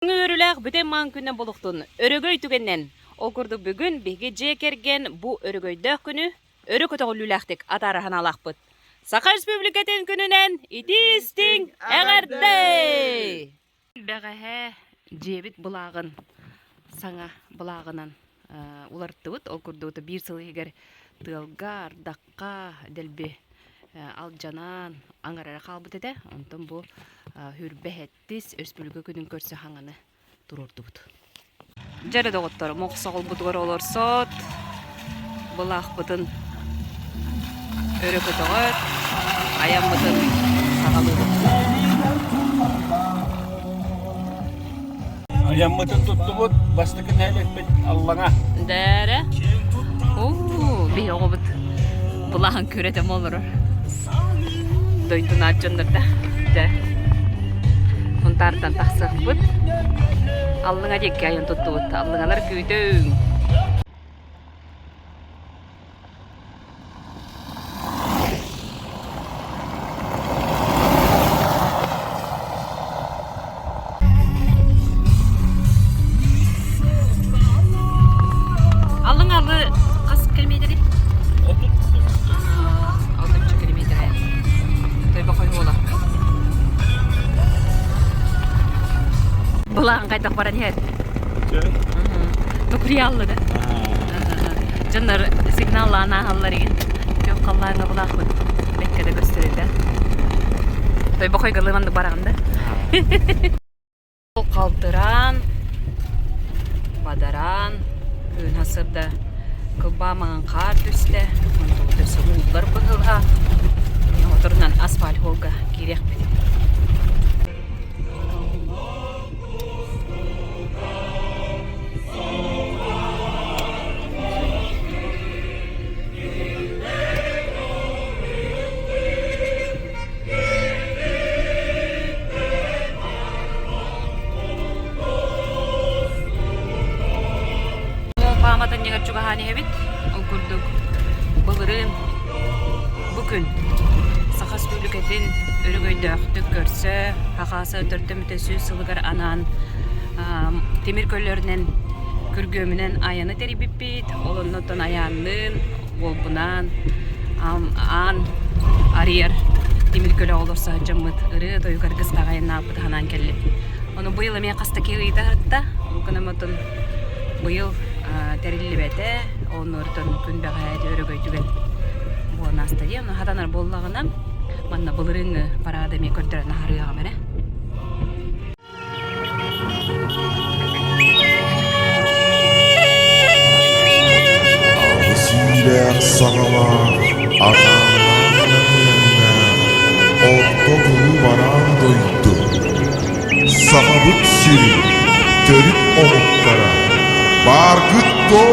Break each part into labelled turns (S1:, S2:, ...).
S1: Үөрүүлээх бүтэн маан күннэн буолуохтун өрөгөй түгэнинэн! Ол курдук бүгүн биһиги дьиэ кэргэн бу өрөгөйдөөх күнү өрө көтөҕүллүүлээхтик атаара санаалаахпыт. Саха Республикатын күнүнэн итии-истиҥ эҕэрдэ! Бэҕэһээ дьиэбит былааҕын саҥа былааҕынан уларыттыбыт. Ол курдук биир сыл иһигэр тыалга, ардахха дэлби алдьанан аҥара эрэ хаалбыт этэ. Онтон бу хүрбэ Тис өрөспүүбүлүкэ күнүн көрсө хаҥаны туруордубут. Дьэ эрэ доҕоттор, мохсоҕолбутугар олорсот, былаахпытын өрө көтөҕөт, айаммытын саҕалыыбыт.
S2: Айаммытын туттубут, бастакы нэһилиэкпит Аллаҥа.
S1: Дээрэ. Уу, биһи оҕобут былаан күрэтэ олорор. Дойдунаат дьоннорда. Дьэ, Сунтаартан тахсыахпыт. Аллыҥа диэки айан туттубут. Аллыҥалар күүтүҥ. Аллыҥ алы хас километрий? Алтынчы километр. Тойбохой уола. Былаан хайдах баран иһэр? Тукуриаллы да. Дьоннор сигналлаан ааһаллар игин. Күөх халлааҥҥа былаахпыт бэккэ да көстөр этэ. Тойбохойго лыманнык бараҕын да? Халтыраан, бадараан, күн сырда кылбаа маҥан хаар түстэ, онтубут өссө ууллар быһыылаах. Моторунан асфальт суолга киириэхпит. Пааматынньыгар чугаһаан иһэбит. Ол курдук былырыын бу күн Саха Республикатын өрөгөйдөөхтүк көрсө, Хахааса төрдө сүүс сылыгар анаан тимир көлөлөрүнэн күргүөмүнэн айаны тэрийбиппит. Ол оннуттан айаанныын, уолбунаан аан арыйар тимир көлөҕө олорсо сылдьаммыт ырыа-тойук аргыстаах айаннаабыт санаан кэллим. Ону быйыл эмиэ хас да киһи ыйыта сырытта. Ол гынан оттон быйыл тэриллибэтэ. Оннуортон күн бэҕэһээ өрөгөй түгэн буолан ааста дии. Ону хатанар буоллаҕына манна былырыыҥҥы параады эмиэ көрдөрөн аһарыаҕым эрэ.
S3: Аҕыс иилээх саҕалаах, атааннаах намыһыннаах орто туруу бараан дойду, Сахабыт сирин төрүт омуктара бааргыт дуо?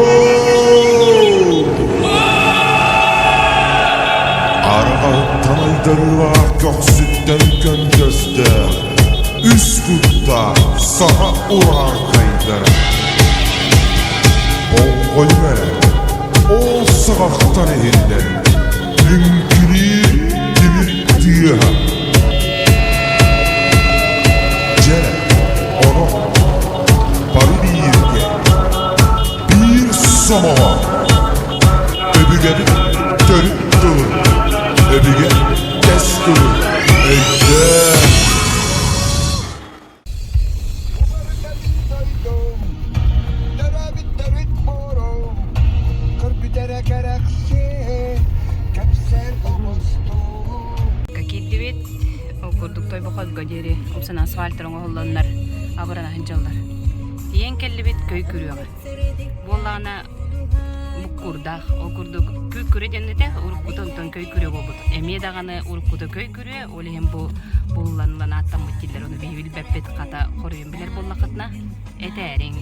S3: Арҕаһыттан айдарыылаах көхсүттэн көнтөстөөх, үс куттаах саха урааҥхайдара. Болҕойуҥ эрэ, ол саҕахтан иһиллэр лүҥкүнүүр тимир тыаһа. Дьэ, онон бары бииргэ, биир сомоҕо өбүгэбит төрүт тылын, өбүгэ кэс тылын өйдөөн
S4: Төрөөбүт төрүт буорум, көрбүтэрэ кэрэхсиэ, кэпсээн оҥостуу.
S1: Киирдибит, ол курдук Тойбохойго диэри умсан асфальт оҥоһулланнар абырана сылдьаллар. Тиийэн кэллибит көй күрүөҕэ. Буоллаҕына буккуурдаах, ол курдук көй күрүө диэн этэ, уруккута онтон көй күрүө буолбут. Эмиэ даҕаны уруккута көй күрүө, ол иһин бу булланылан ааттаммыт дииллэр, ону биһи билбэппит, хата хоруйун билэр буоллаххытына этээриҥ.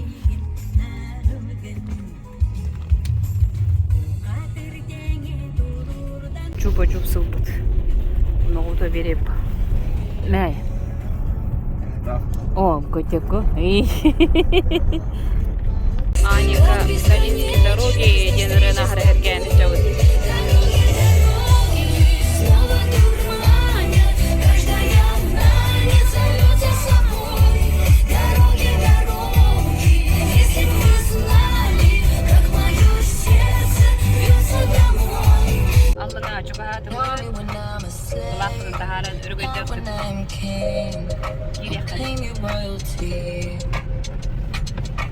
S1: Чупа-чуп сылбыт. Ноҕута береп. Мэ. О, котяку. Аника, Сталинские дороги диэн ырыаны аһара эргээн сылдьабыт.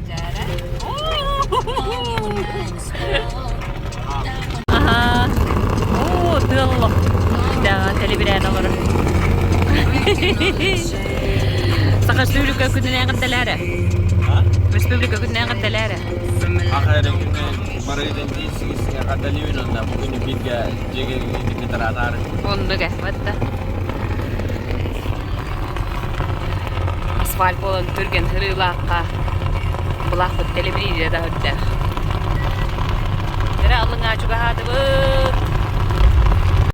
S1: Дьээрэ. Аха. Оо, тыал Да, тэлибирээн олорор. Саха Республика күнүнээн эҕэрдэлээрэ. Республика күнүнээн эҕэрдэлээрэ.
S2: Аха эрэ күнү бары дэнтиисигиске хаталыыбын онно бу күнү бииргэ дьиэгэргитин тараатаары.
S1: Оннук э, батта. Асфальт буолан түргэн сырыылаахха былаахпыт тэлибириирэ да үрдээх. Эрэ аллыҥаа чугаһаатыбыт.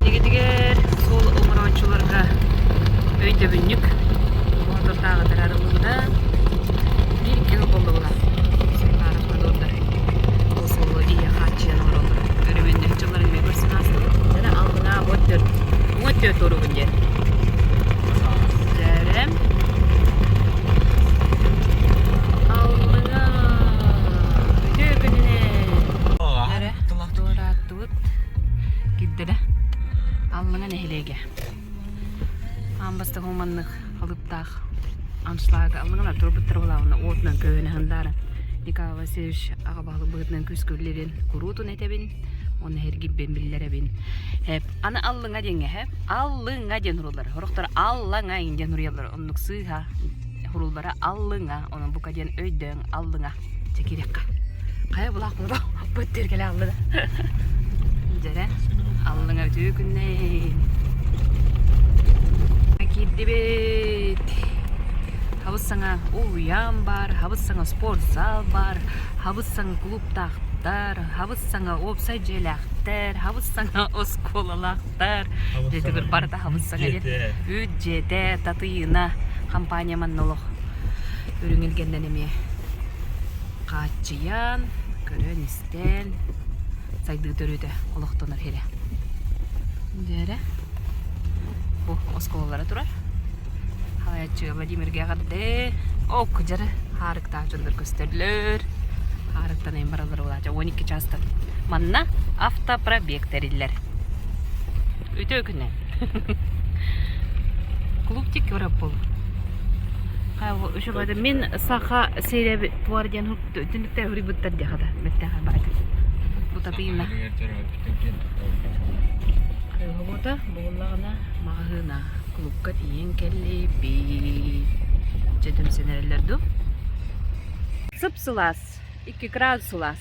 S1: Тигитигэр суол оҥорооччуларга өйдөбүнньүк оҥотортааҕытар арыллыбыта. Биир киһи буоллубула. Сунтааров Ол суолу ийэ хааччыйан олороллор. Өрөмүөннэһи дьылларын эмиэ көрсөн аастыбыт. Дьэ аллыҥаа 14 14 уругун диэн. Дьэрэ. Аллыҥаа үтүө күнүнэн. Дьэрэ туорааттыбыт. Кирдэрэ. Аллыҥа нэһилиэгэ. Аан бастакы маннык халыптаах аншлага аллыҥалар турбуттар булаабына уотунан көһүнэ сандааран Николай Васильевич аҕа баһылык быһыытынан күүскэ үлэлиирин куруутун этэбин уонна эргийбин биллэрэбин. Һэп аны аллыҥа диэҥҥэ һэп аллыҥа диэн урууллар. Сорохтор аллаҥа диэн уруйаллар. Оннук сыыһа урууллара аллыҥа. Онон бука диэн өйдөөн аллыҥа. Чэ киириэххэ. Хайа булаах буолба быттыр кэлэ аллыга. Дьэрэ аллыҥа үтүө күннэй. Киирдибит. Хабыс саҥа уһуйаан баар, хабыс саҥа спортзал баар, хабыс саҥа клубтаахтар, хабыс саҥа уопсай дьиэлээхтэр, хабыс саҥа оскуолалаахтар. Дьиэтигэр барыта хабыс саҥа диэн. Үүт дьиэтэ, Татыйыына компания манна олох үрүҥ илгэннэн эмиэ хааччыйан, көрөн-истэн сайдыы төрүтэ олохтонор сирэ. Дьээрэ бу оскуолалара турар. Халайаччы Владимирга эҕэрдэ. Ок, дьэрэ хаарыктаах дьоннор көстөллөр. Хаарыктан эйин бараллар булаача 12 чаастан. Манна автопробег тэриллэр. Үтүө күнү. Клубтик көрөп Үчүгэй мин саха сирэби туар диэн түннүктэр хуруйбуттар диэхэ да бэттээх баайда. Бу татыйына. Кыһыбыта буоллаҕына маҕаһыына клубка тиийэн кэллибит. Дьэ түмсэн эрэллэр дуу? Сып-сылаас, 2 градус сылаас.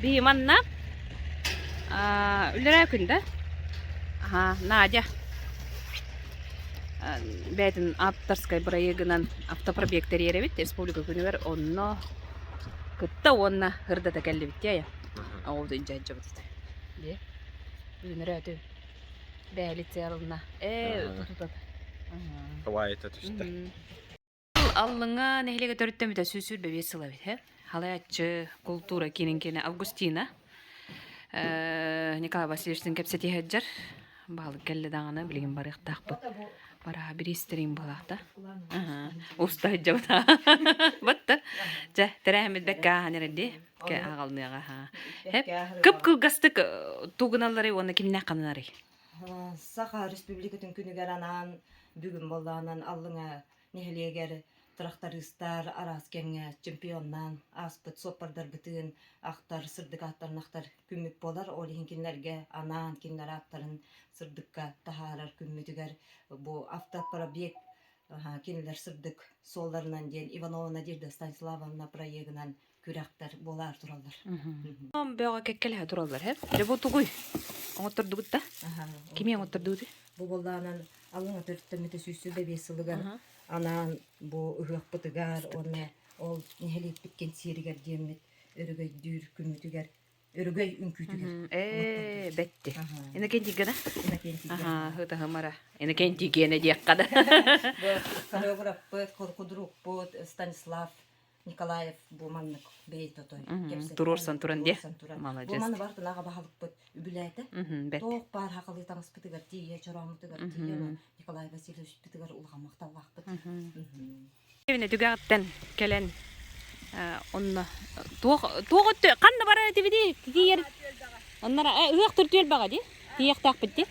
S1: Биһи манна үлэрээ күн да? Аха, Надя бэйэтин ааптарскай бырайыагынан автопробег тэрийэр эбит республика күнүгэр онно кытта уонна ырдата кэллибит дии айа. Ол дьэ дьабыт. Дии. Бүгүн өрөөтүм. Бэйэ лицеалына. Ээ, тутутат.
S2: Хавайта түстэ.
S1: Аллыҥа нэһилиэгэ төрүттэммитэ 125 сыл эбит ээ. Халайааччы култуура киинин киэнэ Августина Николай Васильевичтыын кэпсэтии сылдьар. Баһылык кэллэ даҕаны билигин барыахтаахпыт. Бараһа бириистэриҥ буолаахта. Уста сылдьабыт. Батта. Чэ, тэрээһиммит бэккэ ааһан эрэр дии. Аҕалныаҕа. Хэп. Кып-кылгастык тугуналларый уонна кимнээх хананарый?
S5: Саха Республикатын күнүгэр анаан бүгүн буоллаҕынан Аллыҥа нэһилиэгэр тырахтарыыстар араас кэмҥэ чемпионнаан ааспыт суоппардарбытын ахтар, сырдык ааттарын ахтар күммүт буолар. Ол иһин кинилэргэ анаан кинилэр ааттарын сырдыкка таһаарар күммүтүгэр бу автопробег кинилэр сырдык суолларынан диэн Иванова Надежда Станиславовна проегынан күрэхтэр буолаар тураллар.
S1: Бөҕө кэккэлэһэ тураллар, һэ? Дьэ бу тугуй? Оҥоттордугут да? Кими оҥоттордугутуй?
S5: Бу буоллаҕынан алын төрүттэммитэ 125 сылыгар анаан бу ыһыахпытыгар уонна ол нэһилиэкпит кэнсиэригэр диэммит өрөгөйдүүр күммүтүгэр өрөгөй үҥкүүтүгэр
S1: Ээ, бэтти. Иннокентийга да?
S5: Иннокентийга.
S1: Аха, хытаһымара. Иннокентий киэнэ диэххэ да.
S5: Бу хореографпыт, худруукпут Станислав Николаев бу маннык бэйэтэ отой кэпсэтэн
S1: Туруорсан туран диэ.
S5: туруорсан туран. Бу
S1: Маладьыас.
S5: маны бартын аҕа баһылыкпыт үбүлээтэ.
S1: Бэрт.
S5: Туох баар хахалыы таҥаспытыгар тиийэ, чорооммутугар тиийэ Николай Васильевичпытыгар улахан махталлаахпыт.
S1: Эбинэ түгэҕиттэн кэлэн онно туох туох өттө ханна барар этибитий тиийэр оннора ыһыах түр түөлбэҕэ дии тиийиэхтээхпит дии.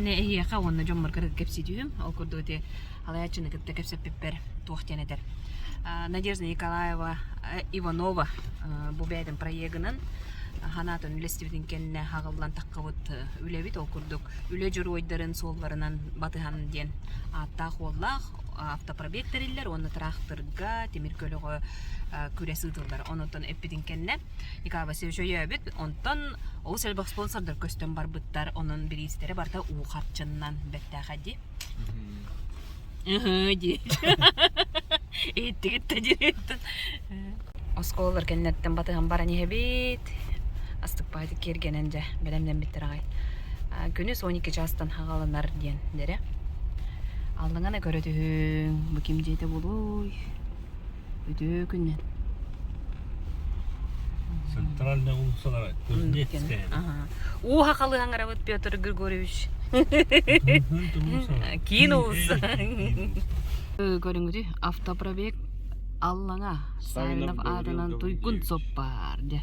S1: тэрээһини эһиэхэ уонна дьоммор кэпсии түһүм. Ол курдук ити халайааччыны кытта кэпсэппиппэр туох диэн этэр. Надежда Николаева Иванова бу бэйэтин проегынан ханаатын үлэстибитин кэннэ хаҕыллан таххыбыт үлэбит ол курдук үлэ дьоруойдарын суолларынан батыһан диэн ааттаах уоллаах автопробег тэриллэр уонна тыраахтырга тимир көлөҕө күрэс ыытыллар. Онон эппитин кэннэ Николай Васильевич өйөөбүт. Онтон олус элбэх спонсордар көстөн барбыттар. Онон бириистэрэ барыта уу харчыннан бэртээхэй дии. Ыһыы дии. Иһиттигит да дириттэн. Оскуолалар кэннэттэн батыһан баран иһэбит. Астыкпаайдык киэргэнэн дьэ бэлэмнэммиттэр аҕай. Күнүс 12 чаастан хаҕаланар диэн дэрэ. Аллаҥана көрө түһүҥ. Бу ким дьиэтэ буолуой? Үтүө күнүн.
S6: Центральная улицалара Кузнецкая.
S1: Уу хахалыы хаҥарабыт Петр Григорьевич. Киин улуса. Көрүҥүтүй автопробег Аллаҥа Савинов аатынан Туйгун соппаар дьэ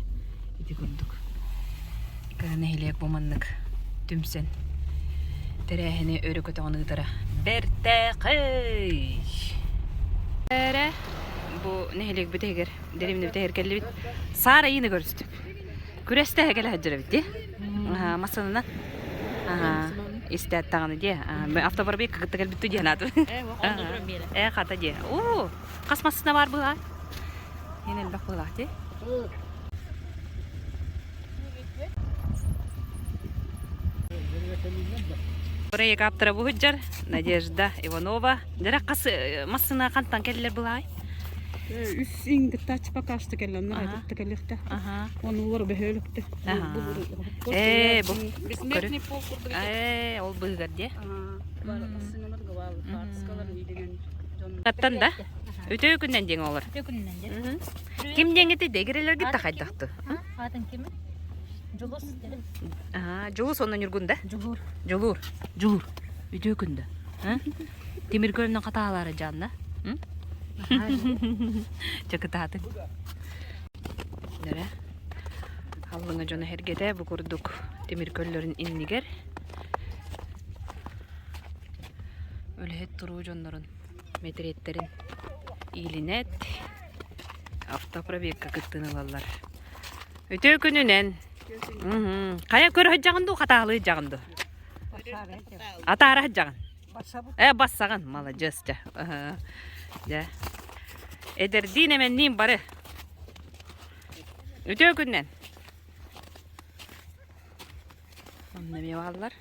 S1: ити курдук. Кыра нэһилиэк бу маннык түмсэн тэрээһини өрө көтөҕөн ыытара бэртээхэй! Эрэ бу нэһилиэк бүтэһигэр, дэриэбинэ бүтэһигэр кэллибит. Саара ыйыны көрүстүм. Күрэстэһэ кэлэ сылдьар эбит дии. Массыынанан. Истээт даҕаны дии. Автопробег кытта кэлбит дии санаатым. Ээ, хата дии. Уу, хас массыына баар быһаа? Иин элбэх быһыылаах дии. Проект ааптара бу сылдьар Надежда Иванова. Дьэрэ хас массыына хантан кэллэр былаай?
S7: Үс иҥгиттааччы пока что кэллэ, онно кытта кэлиэхтэ. Ону олор бөһүөлүктэ.
S1: Ээ, бу
S7: Бессмертный полк курдук.
S1: Ээ, ол быыгар дии.
S7: Массыыналар гыбаалар, хаартыскалар иилинэн дьон.
S1: Таттан да? Үтүө күннэн диэҥ олор.
S8: Үтүө күнүнэн диэн.
S1: Ким диэҥити дэгирэлэргит да хайдахты?
S8: Аатын кими? Дьулус дэрин.
S1: Аа, Дьулус онно Ньургун да?
S8: Дьулуур.
S1: Дьулуур. Дьулуур. Үтүө күн да. Тимир көлөнөн хатаалаары дьаанна. Чакытаатын. Дэрэ. Аллыҥа дьоно эргэтэ бу курдук тимир көллөрүн иннигэр үлэһит туруу дьоннорун мэтириэттэрин иилинэт автопробегка кыттыыны ылаллар. Үтүө күнүнэн! Хайа көрө сылдьаҕын дуу, хатаалыы сылдьаҕын дуу? Атаара сылдьаҕын. Э, бассаҕын, маладьыас дьэ. Дьэ. Эдэрдиин эмэнниин бары. Үтүө күнүнэн! Онно эмиэ бааллар.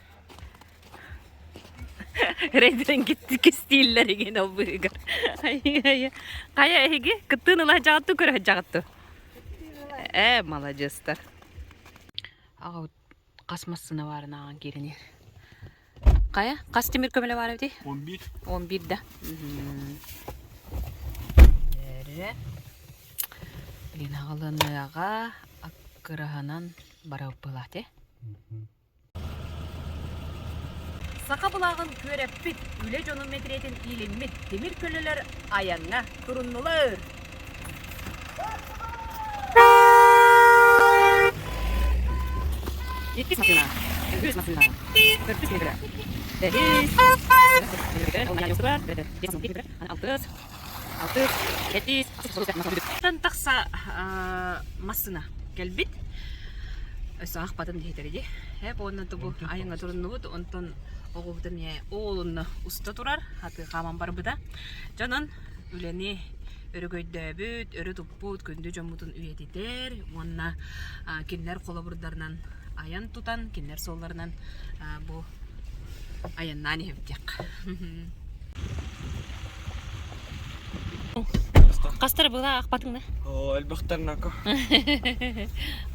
S1: Рейдерин кистииллэр игин ол быыгар. Хайа эһиги кыттыын ыла сылдьаҕыт дуу, көрө сылдьаҕыт дуу? Ээ, маладьыастар. Аҕабыт хас массыына баарын ааҕан киирэн иһэр. Хайа, хас тимир көмөлө баар эбитий?
S6: 11.
S1: 11 да. Эрэ. Блин, аҕалыныаҕа аккыраһынан барабылаат э. Саха былааҕын күөрэппит, үлэ дьонун мэтириэтин иилиммит тимир көлөлөр айаҥҥа туруннулар. Иккис массыына, үһүс массыына, төрдүс тимир көлө, бэһис, алтыс, алтыс, сэттис, тахса массыына кэлбит. Өссө аахпатым диэтэр дии. Эп уонна тубу айаҥҥа туруннубут, онтон оҕобут эмиэ оолунна уста турар, хатыы хааман барбыта. Дьонун үлэни өрөгөйдөөбүт, өрө туппут күндү дьоммутун үйэтитэр уонна кинилэр холобурдарынан айан тутан, кинилэр суолларынан бу айаннаан иһэбит диэххэ. Хастар была ахпатың да?
S2: О, элбэхтэр нако.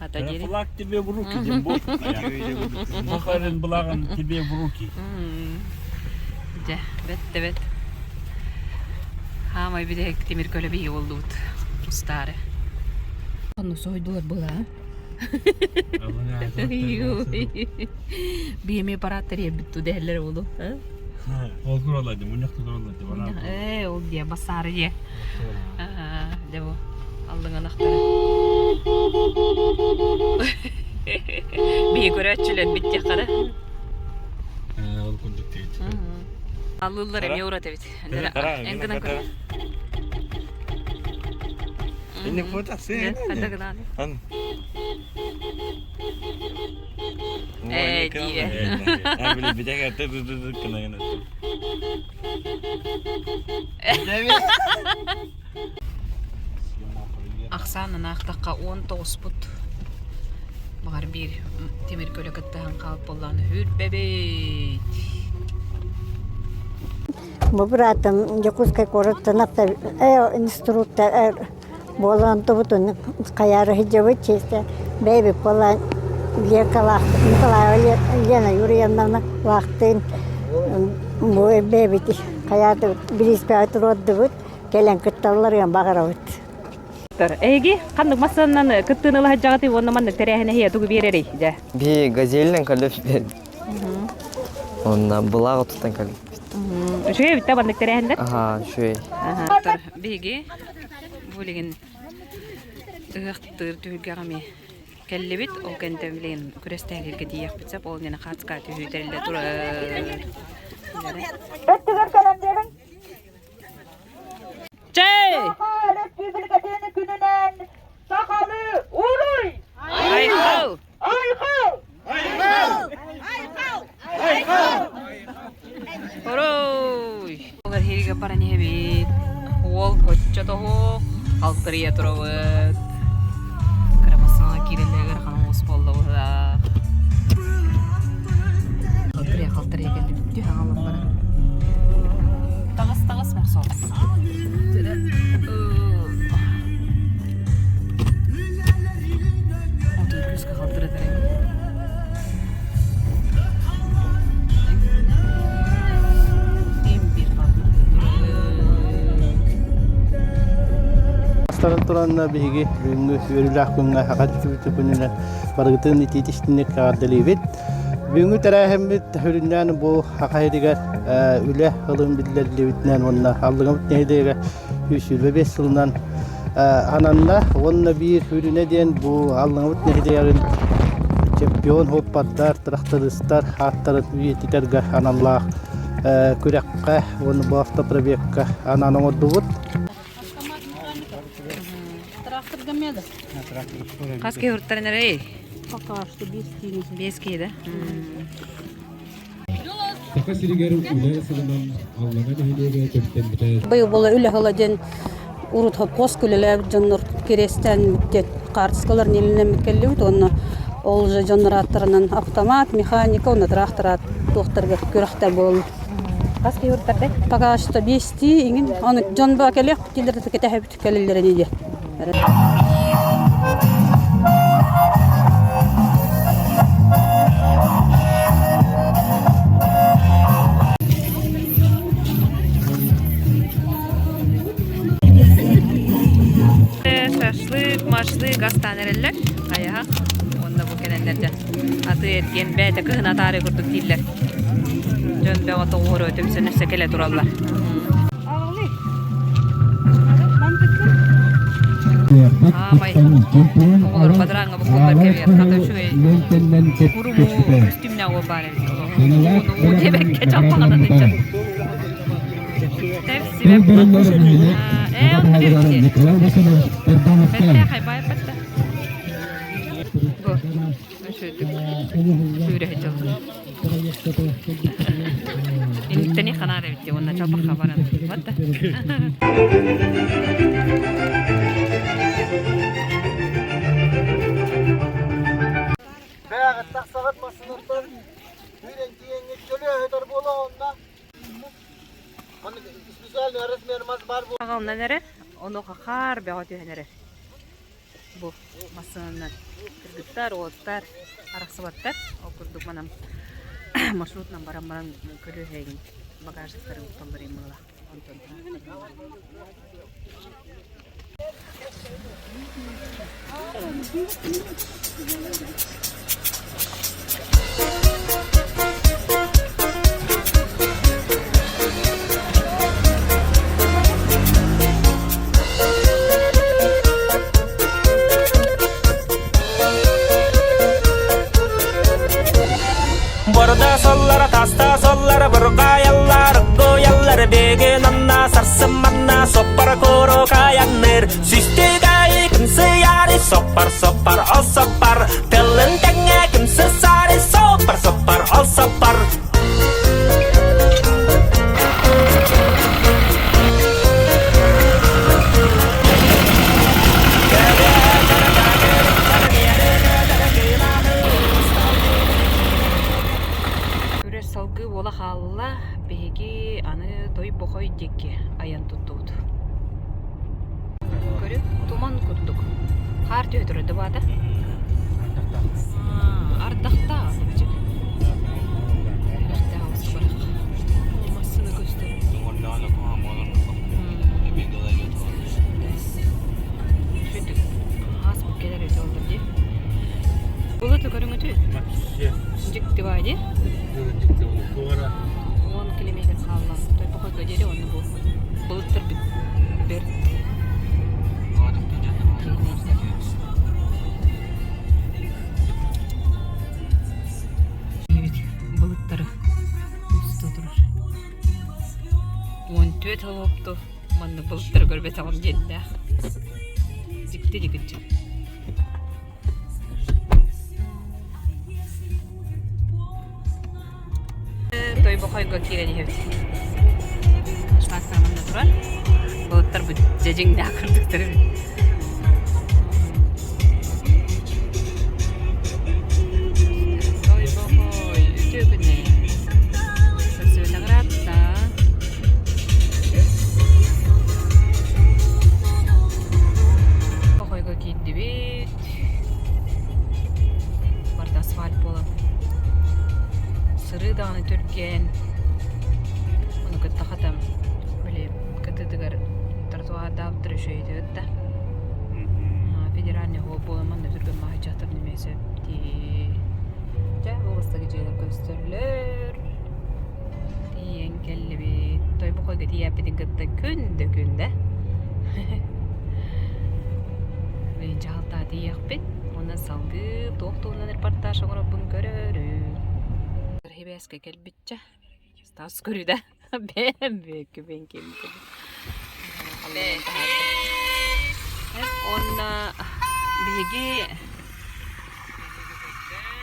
S1: Ата диэри.
S6: Флаг тебе в руки, Димбот. Махарин благом тебе в руки.
S1: Дьэ, бэт да бэт. Хаамай бүтэһик тимир көлө биһи буоллубут. Устаары. Онно сойдулар была. Биэми аппараттар иэбит ту дэһэллэр буолу.
S6: Ол тураллар дии, мунньахта тураллар дии, бараан.
S1: Ээ, ол диэ, бассаары диэ. Дьэ бу, аллыҥанахтара. Биһи көрөөччүлэрбит диэххэ да.
S6: Ол.
S1: Аллыыллар эмиэ урат эбит. Эн гынан көр.
S2: Инник фото
S1: Ханна гынан? Ээ, дии. Ахсаанын аахтахха 19-пут баҕар биир тимир көлө кыттыһан хаалбыт буоллаҕына сүүрбэбит.
S9: Бу быраатым Дьокуускай куораттан инструктор буолан тубутун хайаары сылдьабыт чисто бэйэбит буолан Лекалаах Николаева Лена Юрьевна лаахтыын бу бэйэбит хайаатыбыт бирииспэҕэ туруордубут кэлэн кытталларыгар баҕарабыт.
S1: Эһиги ханнык массыынанан кыттыыны ыла сылдьаҕытый уонна маннык тэрээһин эһиэ тугу биэрэрий дьэ?
S10: Биһи газельнан кэллэппит. Онно былаах тутан кэлбит.
S1: Үчүгэй эбит да маннык тэрээһиннэр?
S10: Аха, үчүгэй.
S1: Биһиги бу билигин ыһыахтыыр түһүлгэҕэ эмиэ кэллибит. Ол кэнтэн билигин күрэстэһэргэ тиийиэхпит сөп. Ол иннинэ хаацка түһүү тэриллэ турар.
S11: Өттүгэр кэлэн биэриҥ.
S1: Чэй!
S11: Саха Өрөспүүбүлүкэтин күнүнэн сахалыы уруй!
S1: Айхал!
S11: Айхал!
S1: Айхал! Айхал! Уруй! Ол баран иһэбит. Уол оччотоһуох халтырыйа турабыт. Кыра массыына киирэллэригэр хаҥас оҕус буолла быһыылаах. Халтырыйа халтырыйа кэллибит түһ аҕалан баран. Таҕыс таҕыс мохсоҕос. Отун күүскэ халтыратар эбит.
S12: Бастатан туран биһиги бүгүҥҥү үөрүүлээх күҥҥэ Саха Республикатын күнүнэн барыгытын итиитистинник эҕэрдэлиибит. Бүгүҥҥү тэрээһиммит сүрүннээн бу Саха сиригэр үлэ сылын биллэриллибитинэн уонна Аллыҥабыт нэһилиэгэ 125 сылынан ананна уонна биир сүрүнэ диэн бу Аллыҥабыт нэһилиэгин чемпион суоппардар, тырахтарыыстар ааттарын үйэтитэргэ аналлаах күрэххэ уонна бу автопробегка анаан оҥордубут.
S1: Хас киһи уртарын эрэй?
S7: Пока что без киһи.
S1: Без киһи да?
S13: Саха сиригэр үлэ сылынан Аллаҥа нэһилиэгэ төрүттэммитэ.
S14: Быйыл буола үлэ сыла диэн урут хоппуос үлэлээбит дьоннор кириэстээн хаартыскалар нэлэнэммит кэллибит уонна ол же дьоннор ааттарынан автомат, механика уонна трактор туохтарга күрэхтэр буолаллар.
S1: Хас киһи уртардай?
S14: Пока что биэстии иҥин аны дьон баа кэлиэх киллэрэ кэтэһэбит кэлэллэрин диye.
S1: Шашлык, машлык астаан эрэллэр хайаһах. Уонна бу кэлэннэр дьэ атыы эргиэн бэйэтэ кыһын атаары курдук дииллэр. Дьон бөҕө тоҕуоруо түмсэн өссө кэлэ тураллар. Аамай оҕолор бадарааҥҥа буккуллар кэбиһэр хата үчүгэй курумуу көстүүмнээх уол баар эбит уу диэбэккэ чалбаҕынан ыччат тэпсибэп ээ онно бэртээхэй баайбат да бу үчүгэй сүүрэ сылдьаллар Инниктэн ханаар эбит дии уонна чалбахха баран вот да
S4: Бэҕэт тахсаҕыт массыынаттан үүрэн тиийэҥҥит төлөө буола онно специальный размер мас баар
S1: Аҕалынан эрэр, онуоха хаар бөҕө түһэн эрэр. Бу массыынанан кыргыттар, уолаттар арахсыбаттар. Ол курдук манан маршрутунан баран баран көлүөһэйин багажниктарын укталлар буолла. Онтон
S15: Борда соллара таста соллара бургаяллар.
S1: Хаар түһэ турар да баата? Ардахтаах. Үрэхтээх оҕус барах. Массыына көстөр. Сүдүк. Ааспыт кэлэр өтө олор дии. Былыты көрүҥүтү. Дьикти баа дии. 10 километр хаалла. Тойбохойго диэри онно бу былыттар бэрт Былыттары уста турар. 14 холопту маннык былыттары көрбөтөҕүм диэннээх. Дьикти дьикиччи. Тойбохойго киирэн иһэбит. Трактор манна турар. Былыттарбыт дьэдьиҥнээх курдуктар эбит. Тойбохой үтүө күнэ. Көрсүбэтэҕэр аатта. Тойбохойго киирдибит. Барыта асфальт буолан сырыы даҕаны түргэн ону кытта хата били кытыытыгар тротуардаабыттар үчүгэйдик да федеральный суол буолан манна түргэн маһычахтар эмиэ сөп дии дьэ бу бастакы дьиэлэр көстөллөр Тиийэн кэллибит. Тойбохойго тиийээппитин кытта күн да күн да. Дьаһалтаа тиийиэхпит. Уонна салгыы туох туһунан репортаж оҥорорбун көрөрү. Хибээскэ кэлбитчэ. Стас көрүдэ. Бэм бүөккү бен Уонна биһиги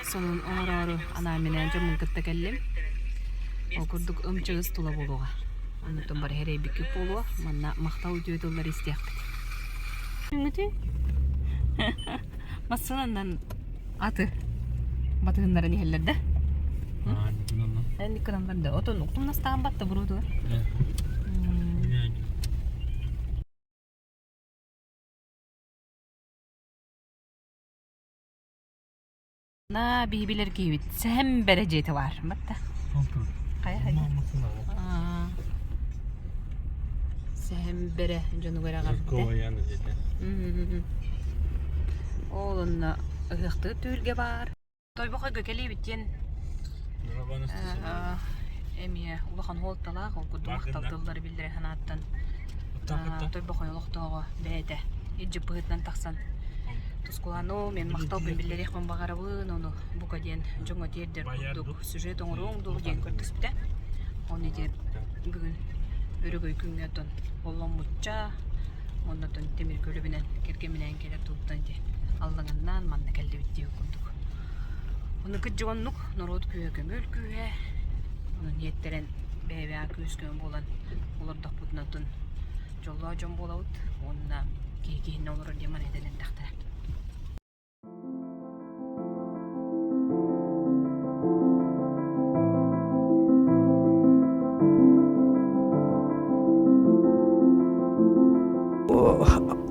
S1: Сонун оҥороору анаан-минээн дьоммун кытта кэллим. Ол курдук ымчыгыс тула буолуоҕа. Оннуттан бары эрэйбиккит буолуо. Манна махтал үтүө тыллары истиэхпит. Массыынанан аты батыһыннаран иһэллэр да? Энник гынан да. Отон уктумнастаан батта буруутугар. На биһибилэр киһибит сэһэн бэрэ дьиэтэ баар батта. Хайа хайа. Сэһэн бэрэ дьонугар эҕэрдэ. Ол онно ыһыахтыыр түһүлгэ баар. Тойбохойго кэлиибит диэн эмиэ улахан суолталаах, ол курдук махтал тыллары биллэрэ санааттан Тойбохой олохтооҕо бэйэтэ илдьит быһыытынан тахсан Тускулану мен махталбын биллэриэхпин баҕарабын, ону бука диэн дьоҥҥо тиэрдэр курдук сюжет оҥоруоҥ дуу диэн көрдөспүтэ. Ону ити бүгүн өрөгөй күҥҥэ оттон олломмучча, оннотон тимир көлөбүнэн кэргэминээн кэлэр туһуттан ити аллаҥаннаан манна кэллибит диэх курдук. Ону кырдьык оннук норуот күүһэ көмүөл күүһэ, ону ниэттэрэн бэйэ-бэйэҕэ күүс-көмө буолан олордохпутуна оттон дьоллоох дьон буолабыт уонна киһи киһинэн олорор диэн маны этэн эрдэхтэрэ.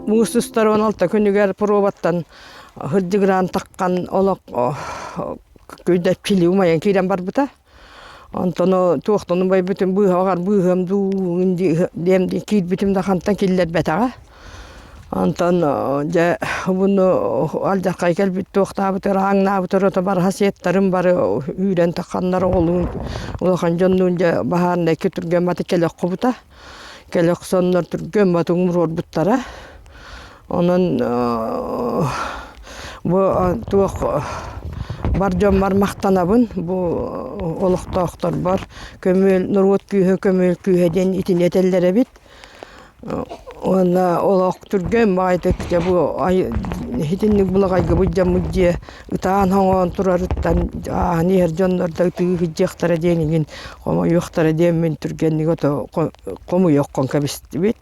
S15: Муус устар 16 күнүгэр пробаттан сырдьыгыраан таххан олох күйдэччилии умайан киирэн барбыта. Онтон туохтан убайбытын быыһаҕар быыһыам дуу диэм киирбитим да хантан киллэрбэтэҕэ. Онтон дьэ буну алдьархай кэлбит туохтаабытыгар ааҥнаабытыгар ото барыһа сиэттэрим бары үүрэн тахханнар оҕолуун улахан дьоннуун дьэ баһаарынай түргэн баты кэлэ оххубута. Кэлэ охсоннор түргэн баты умуруорбуттара. Онон бу туох бар дьоммор махтанабын бу олохтоохторбор көмүөл норуот күүһэ көмүөл күүһэ диэн итини этэллэр эбит. Уонна олох түргэн баҕайытык дьэ бу итинник булаҕайгыбыт дьоммут дьиэ ытаан-хоҥоон турарыттан ааһан иһэр дьоннор да ытыы сылдьыахтара диэн иҥин хомойуохтара диэммин түргэнник ото хомуйа оххон кэбистибит.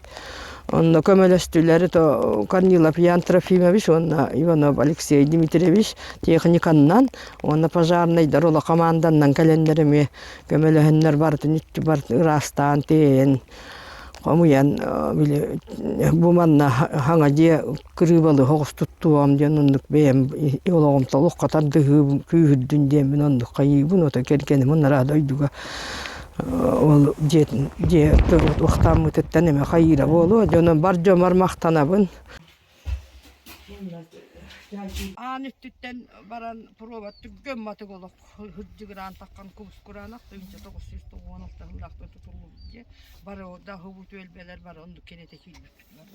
S15: Онно көмөлөстүлэр то Корнилов Ян Трофимович уонна Иванов Алексей Дмитриевич техниканнан уонна пожарнайдар ула команданнан кэлэннэр эмиэ көмөлөһөннөр барытын барытын ыраастаан тиэйэн. Хомуйан били бу манна хаҥа дьиэ кырыыбалы соҕус туттуом диэн оннук бэйэм олоҕум толук тардыһыыбын күүһүрдүн диэммин оннук хайыыбын ото кэргэним ынараа дойдуга ол дьиэтин дьиэ туохтааммытыттан эмэ хайыыра буолуо дьонум бар дьоммор махтанабын Аан өттүттэн баран пробат түргэн матык олох хырдьыгыраан таххан кубускураанах 1996 сыллаахтан тутуллубут дьиэ бары да хубу түөлбэлэр бары оннук кэнэтэ киирбиппит бары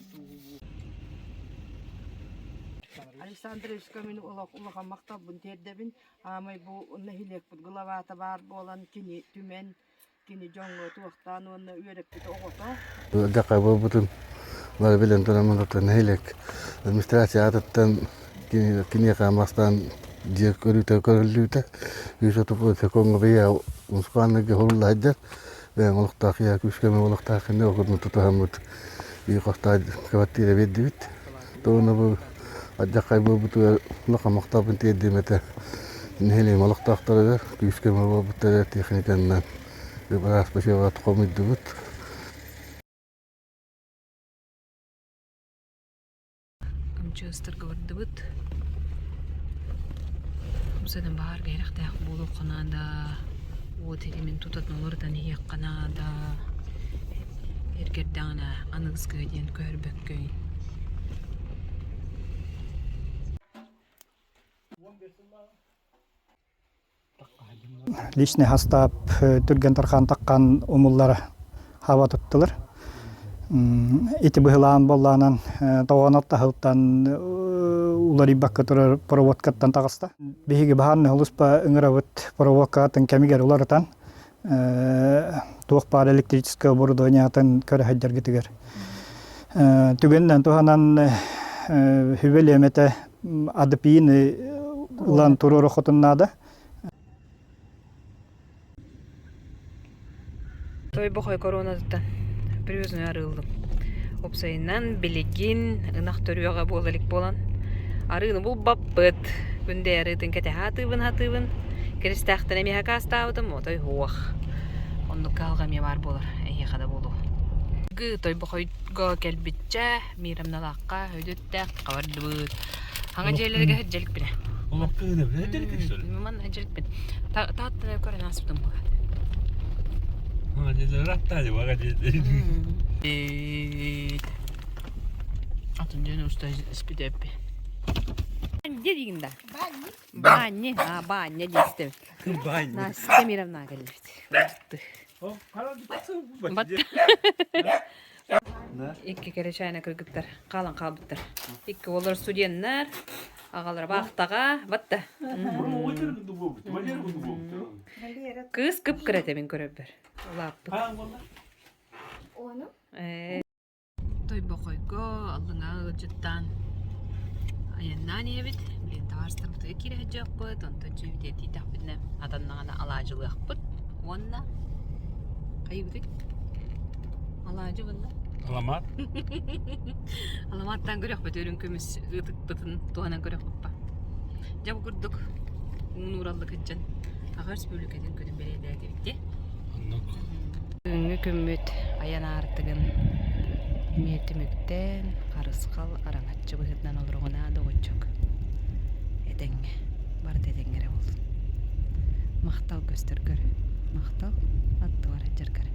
S15: Александровичка мин олох улахан махталбын тиэрдэбин аамай бу нэһилиэкпит главата баар буолан кини түмэн кини дьоҥҥо туохтаан уонна үөрэппит оҕото.
S16: Дьахай буолбутун бары билэн туран оттон нэһилиэк администрация аатыттан киниэхэ бастаан дьиэ көрүүтэ көрүллүүтэ үс отуку секуҥҥа бэйэ мускаанныга хурулла сылдьар бэйэҥ олохтоох ийэ күүскэ олохтоох кини окурну тутуһаммыт үй хостоо квартира биэрдибит Тугуна бу алдьархай буолбутугар улахан махталбын тиэрдиэм этэ нэһилиэгим олохтоохторугар күүс-көмө буолбуттарыгар техниканнан ыраас почваҕа хомуйдубут.
S1: МЧСтарга бардыбыт. Умсадан баһаарга ирэхтээх буолуохха наада. Уот илимин тутан уларытан иһиэххэ наада. Эргэрдэҕинэ аныгыскыга диэн көһөрбөккөй.
S17: Личный састаап түргэн тархан таххан умуллара хаба туттулар. Ити быһылаан буоллаанан тоҕонот таһылтан уларыйбакка турар проводкаттан таҕыста. Биһиги баһаарнай улуспа ыҥырабыт проводкатын кэмигэр уларытан туох баар электрическэй оборудованиятын көрө сылдьаргытыгар. Түгэнинэн туһанан хүбэл эмэтэ АДПИ-ны ылан туруору хотун наада.
S1: Тойбохой коронатыттан привозной арыыллым. Уопсайынан билигин ынах төрүөҕэ буола илик буолан арыыны булбаппыт. Күндэй арыытын кэтэһэ атыыбын атыыбын. Киристээхтэн эмиэ акаастаабытым, отой суох. Оннук кыһалҕа эмиэ баар буолар, эһиэхэ да буолуо. Тойбохойго кэлбиччэ, Мирамналаахха өйдөттөх хабардыбыт. Хаҥа дьиэлэргэ сылдьалыкпинэ.
S6: Олохко сылдьалыкпин.
S1: Манна сылдьалыкпин. Тааттаны көрөн ааспытым буолаат. Атын дьон уста испитеппи. Где дигин да? Баанньы. А, баанньа диэстим.
S6: Баанньы.
S1: Настя Мировна кэлбит. Икки кэрэчээнэ кыргыттар хаалан хаалбыттар. Икки уоллар студеннар, аҕалара баахтаҕа, батта. Кыыс кып-кыра этэ мин көрөрбөр. Улааппыт. Тойбохойго аллыҥа ыалдьыттаан айаннаан иһэбит. Билигин табаарыстарбытыгар киирэ сылдьыахпыт, онтон дьиэбитигэр тиийдэхпитинэ атаннаҕына алаадьылыахпыт уонна хайыыбытый? Алаадьы уонна?
S6: Аламаат.
S1: Аламааттаан көрүөхпүт, үрүҥ көмүс ытыкпытын туһанан көрүөхпүт ба. Дьэ бу курдук уунуураллык сылдьан Аҕа Өрөспүүбүлүкэтин күнүн бэлиэтээтибит дии.
S6: Оннук.
S1: Бүгүҥҥү күммүт айан аартыгын эмиэ түмүктээн, харысхал араҥаччы быһыытынан олоруҕунаа доҕоччук. Этэҥҥэ, барыта этэҥҥэ эрэ буоллун. Махтал көстөргөр, махтал аттыбар сылдьаргар.